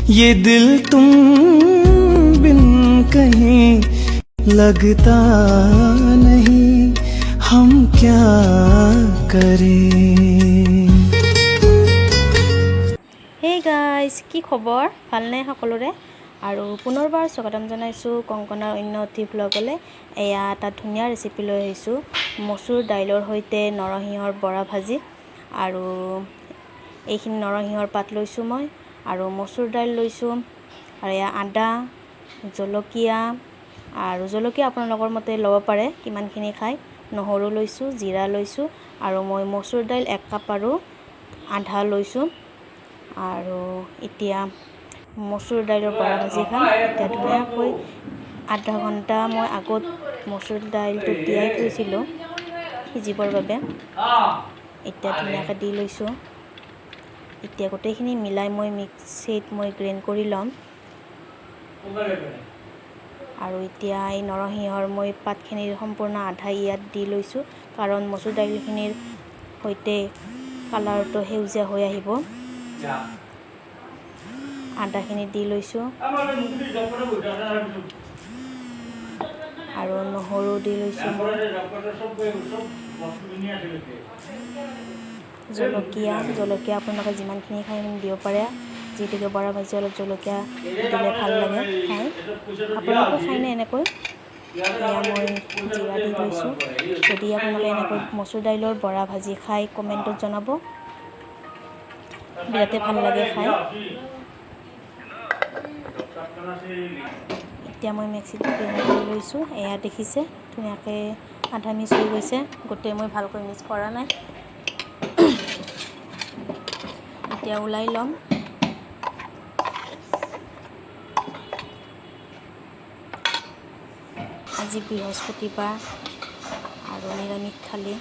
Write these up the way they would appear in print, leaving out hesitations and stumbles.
ये दिल तुम बिन कहीं लगता नहीं, हम क्या करें। হেই গাইজ, কি খবৰ? ভালনে সকলোৰে? আৰু পুনৰবাৰ স্বাগতম জনাইছোঁ কংকনাৰ অন্য এটি ভ্লগলৈ। এয়া এটা ধুনীয়া ৰেচিপি লৈ আহিছোঁ, মচুৰ দাইলৰ সৈতে নৰসিংহৰ বৰা ভাজি। আৰু এইখিনি নৰসিংহৰ পাত লৈছোঁ মই আৰু মচুৰ দাইল লৈছোঁ আৰু এয়া আদা, জলকীয়া, আৰু জলকীয়া আপোনালোকৰ মতে ল'ব পাৰে কিমানখিনি খায়। নহৰু লৈছোঁ, জিৰা লৈছোঁ আৰু মই মচুৰ দাইল 1 কাপ আৰু আধা লৈছোঁ। আৰু এতিয়া মচুৰ দাইলৰ বৰা ভাজি খাম। এতিয়া ধুনীয়াকৈ আধা ঘণ্টা মই আগত মচুৰ দাইলটো তিয়াই থৈছিলোঁ সিজিবৰ বাবে। এতিয়া ধুনীয়াকৈ দি লৈছোঁ। এতিয়া গোটেইখিনি মিলাই মই মিক্সিত মই গ্ৰেণ্ড কৰি ল'ম। আৰু এতিয়া এই নৰসিংহৰ মই পাতখিনিৰ সম্পূৰ্ণ আধা ইয়াত দি লৈছোঁ, কাৰণ মচুৰ দাইলখিনিৰ সৈতে কালাৰটো সেউজীয়া হৈ আহিব। আদাখিনি দি লৈছোঁ আৰু নহৰু দি লৈছোঁ মই, জলকীয়া। জলকীয়া আপোনালোকে যিমানখিনি খায় সিমান দিব পাৰে, যিহেতুকে বৰা ভাজি অলপ জলকীয়া দিলে ভাল লাগে খাই। আপোনালোকেও খায়নে এনেকৈ? এয়া মই জিৰা দি লৈছোঁ। যদি আপোনালোকে এনেকৈ মচুৰ দাইলৰ বৰা ভাজি খাই, কমেণ্টত জনাব। বিৰাটেই ভাল লাগে খাই। এতিয়া মই মিক্সিত গ্ৰেণ্ড কৰি লৈছোঁ। এয়া দেখিছে, ধুনীয়াকৈ আধা মিক্স হৈ গৈছে। গোটেই মই ভালকৈ মিক্স কৰা নাই। এতিয়া ওলাই ল'ম। আজি বৃহস্পতিবাৰ আৰু নিৰামিষ থালি।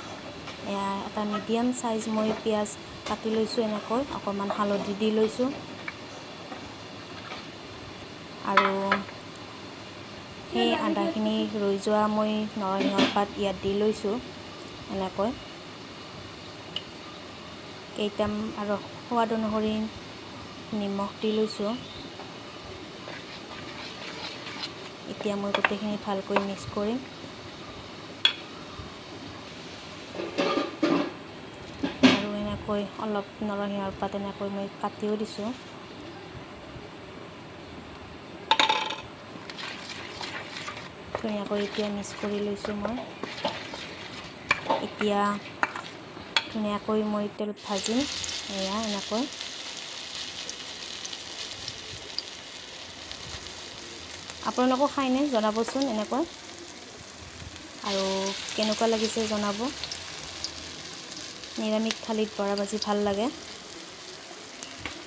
এয়া এটা মিডিয়াম চাইজ মই পিঁয়াজ কাটি লৈছোঁ এনেকৈ, অকণমান হালধি দি লৈছোঁ। আৰু সেই আদাখিনি ৰৈ যোৱা মই নৰসিংহৰ পাত ইয়াত দি লৈছোঁ এনেকৈ কেইটাম, আৰু সোৱাদ অনুসৰি নিমখ দি লৈছোঁ। এতিয়া মই গোটেইখিনি ভালকৈ মিক্স কৰিম। আৰু এনেকৈ অলপ নৰসিংহৰ পাত এনেকৈ মই কাটিও দিছোঁ। ধুনীয়াকৈ এতিয়া মিক্স কৰি লৈছোঁ মই। এতিয়া ধুনীয়াকৈ মই তেলত ভাজিম। এয়া এনেকৈ আপোনালোকো খায়নে জনাবচোন এনেকৈ, আৰু কেনেকুৱা লাগিছে জনাব। নিৰামিষ থালিত বৰা ভাজি ভাল লাগে।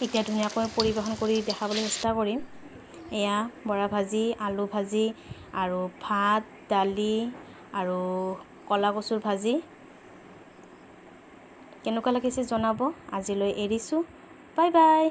এতিয়া ধুনীয়াকৈ পৰিৱেশন কৰি দেখাবলৈ চেষ্টা কৰিম। এয়া বৰা ভাজি, আলু ভাজি আৰু ভাত, দালি আৰু ক'লা কচুৰ ভাজি। কেনেকুৱা লাগিছে জনাব। আজিলৈ এৰিছোঁ, বাই বাই।